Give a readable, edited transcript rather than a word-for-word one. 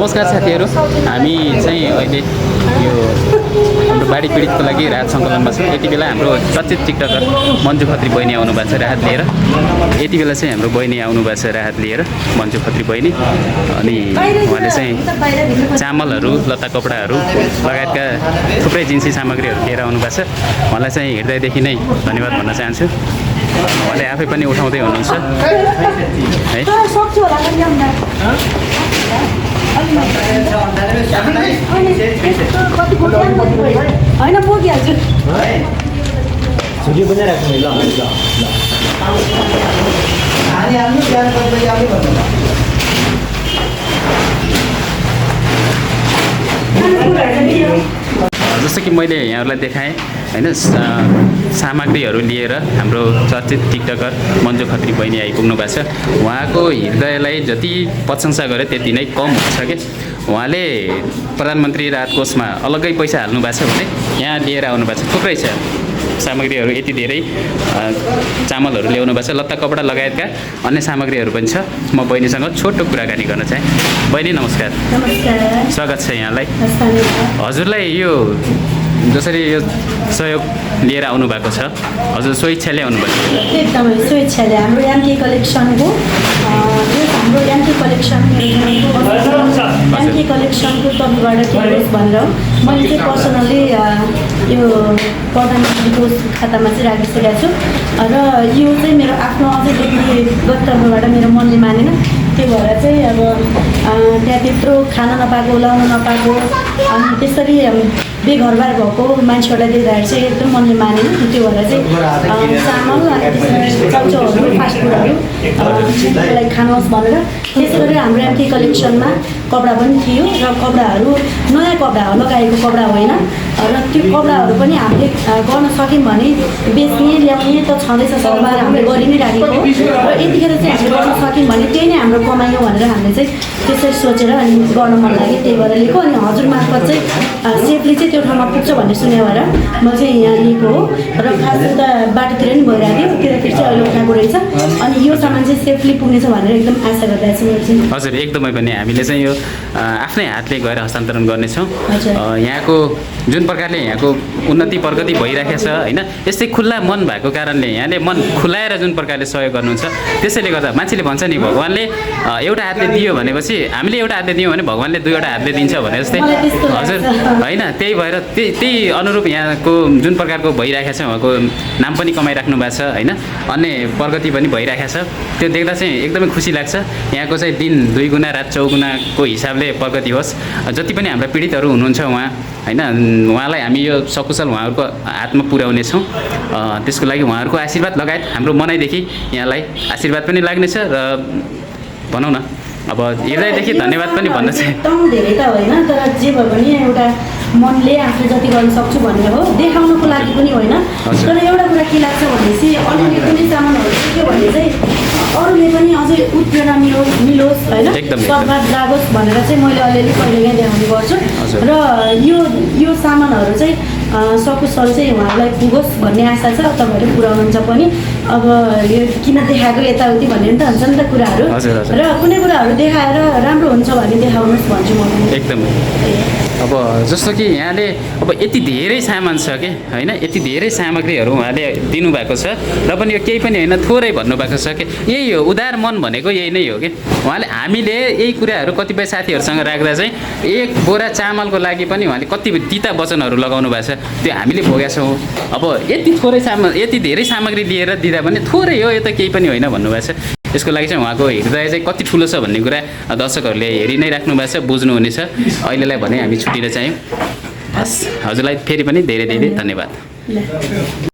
नमस्कार साथीहरू, हामी चाहिँ अहिले यो हाम्रो बाढी पीडितको लागि राहत सङ्कलनमा छौँ। यति बेला हाम्रो चर्चित टिकटकर मन्जु खत्री बहिनी आउनु भएको छ राहत लिएर। यति बेला चाहिँ हाम्रो बहिनी आउनु भएको छ राहत लिएर, मन्जु खत्री बहिनी। अनि उहाँले चाहिँ चामलहरू, लत्ता कपडाहरू लगायतका थुप्रै जिन्सी सामग्रीहरू लिएर आउनु भएको छ। उहाँलाई चाहिँ हृदयदेखि नै धन्यवाद भन्न चाहन्छु। उहाँले आफै पनि उठाउँदै हुनुहुन्छ है। होइन पुगिहाल्छु छुट्टी पनि राख्नु ल जस्तो कि मैले यहाँहरूलाई देखाएँ होइन, सामग्रीहरू लिएर हाम्रो चर्चित टिकटकर मन्जु खत्री बहिनी आइपुग्नु भएको छ। उहाँको हृदयलाई जति प्रशंसा गरे त्यति नै कम हुन्छ कि। उहाँले प्रधानमन्त्री राहत कोषमा अलग्गै पैसा हाल्नु भएको छ भने यहाँ लिएर आउनु भएको छ। थुप्रै छ सामग्रीहरू, यति धेरै चामलहरू ल्याउनु भएको छ, लत्ता कपडा लगायतका अन्य सामग्रीहरू पनि छ। म बहिनीसँग छोटो कुराकानी गर्न चाहेँ। बहिनी नमस्कार। नमस्कार, स्वागत छ यहाँलाई। हजुरलाई यो जसरी यो सहयोग लिएर आउनु भएको छ, हजुर स्वेच्छाले आउनुभएको छ? एकदमै स्वेच्छाले। हाम्रो यान्की कलेक्सनको हाम्रो यान्की कलेक्सन यान्की कलेक्सनको तर्फबाट के होस् भनेर मैले चाहिँ पर्सनली यो प्रधानमन्त्रीको खातामा चाहिँ राखिसकेको छु। र यो चाहिँ मेरो आफ्नो अझै व्यक्तिगत तर्फबाट मेरो मनले मानेन, त्यो भएर चाहिँ अब त्यहाँ त्यत्रो खान नपाएको, लाउन नपाएको, अनि त्यसरी बेघरबार भएको मान्छेहरूलाई देख्दाखेरि चाहिँ एकदम मनले मानेन। त्यो भएर चाहिँ चामल अनि त्यसरी चाउचाउहरू, फास्टफुडहरू खानुहोस् भनेर त्यसै गरी हाम्रो यान्की कलेक्सनमा कपडा पनि थियो। र कपडाहरू नयाँ कपडा हो, लगाएको कपडा होइन। र त्यो कपडाहरू पनि हामीले गर्न सक्यौँ भने बेच्ने ल्याउने त छँदैछ, सरकार हामीले गरि नै राखेको। र यतिखेर चाहिँ हामीले गर्न सक्यौँ भने त्यही नै हाम्रो कमाइ हो भनेर हामीले चाहिँ त्यसरी सोचेर अनि गर्न मन लाग्यो, त्यही भएर लिएको। अनि हजुर मार्फत चाहिँ सेफली चाहिँ त्यो ठाउँमा पुग्छ भन्ने सुने भएर म चाहिँ यहाँ लिएको हो। र खास उता बाटोतिर नि भइरहेको थियो, त्यतातिर चाहिँ अहिले उठाएको रहेछ। अनि यो सामान चाहिँ सेफली पुग्नेछ भनेर एकदम आशा गरिरहेको छु मैले चाहिँ। हजुर, एकदमै पनि हामीले चाहिँ यो आफ्नै हातले गएर हस्तान्तरण गर्नेछौँ। यहाँको जुन प्रकारले यहाँको उन्नति प्रगति भइरहेको छ होइन, यस्तै खुल्ला मन भएको कारणले यहाँले मन खुलाएर जुन प्रकारले सहयोग गर्नुहुन्छ, त्यसैले गर्दा मान्छेले भन्छ नि भगवान्ले एउटा हातले दियो भनेपछि हामीले एउटा हातले दियौँ भने भगवान्ले दुईवटा हातले दिन्छ भने जस्तै। हजुर होइन, त्यही भएर त्यही अनुरूप यहाँको जुन प्रकारको भइरहेको छ, उहाँको नाम पनि कमाइराख्नु भएको छ होइन, अन्य प्रगति पनि भइरहेको छ। त्यो देख्दा चाहिँ एकदमै खुसी लाग्छ। यहाँको चाहिँ दिन 2 गुणा रात 4 गुणाको हिसाबले प्रगति होस्। जति पनि हाम्रा पीडितहरू हुनुहुन्छ उहाँ होइन, उहाँलाई हामी यो सकुशल उहाँहरूको हातमा पुर्याउनेछौँ। त्यसको लागि उहाँहरूको आशीर्वाद लगायत हाम्रो मनाइदेखि यहाँलाई आशीर्वाद पनि लाग्नेछ। र भनौँ न अब हृदयदेखि धन्यवाद पनि भन्न चाहे। एकदम धेरै त होइन, तर जे भए पनि एउटा मनले आफूले जति गर्न सक्छु भनेर हो, देखाउनको लागि पनि होइन। तर एउटा कुरा के लाग्छ भनेपछि अलिअलि कुनै सामानहरू के भने चाहिँ अरूले पनि अझै उत्प्रेरण मिलोस् होइन, सद्भाव जागोस् भनेर चाहिँ मैले अलिअलि कहिलेकाहीँ देखाउने गर्छु। र यो सामानहरू चाहिँ सकुशल चाहिँ उहाँहरूलाई पुगोस् भन्ने आशा छ। तपाईँहरू पुऱ्याउनुहुन्छ पनि। अब यो किन देखाएको यताउति भन्ने नि त हुन्छ नि त कुराहरू। र कुनै कुराहरू देखाएर राम्रो हुन्छ भने देखाउनुहोस् भन्छु म एकदम। अब जस्तो कि यहाँले अब यति धेरै सामान छ कि होइन, यति धेरै सामग्रीहरू उहाँले दिनुभएको छ। र पनि यो केही पनि होइन, थोरै भन्नुभएको छ कि यही हो उदार मन भनेको, यही नै हो कि। उहाँले हामीले यही कुराहरू कतिपय साथीहरूसँग राख्दा चाहिँ 1 बोरा चामलको लागि पनि उहाँले कति तिता वचनहरू लगाउनु भएको छ, त्यो हामीले भोगेका छौँ। अब यति थोरै यति धेरै सामग्री लिएर दिँदा पनि थोरै हो, यो त केही पनि होइन भन्नुभएको छ। यसको लागि चाहिँ उहाँको हृदय चाहिँ कति ठुलो छ भन्ने कुरा दर्शकहरूले हेरि नै राख्नु भएको छ, बुझ्नुहुनेछ। अहिलेलाई भने हामी छुट्टिन चाह्यौँ। हस्, हजुरलाई फेरि पनि धेरै धेरै धन्यवाद।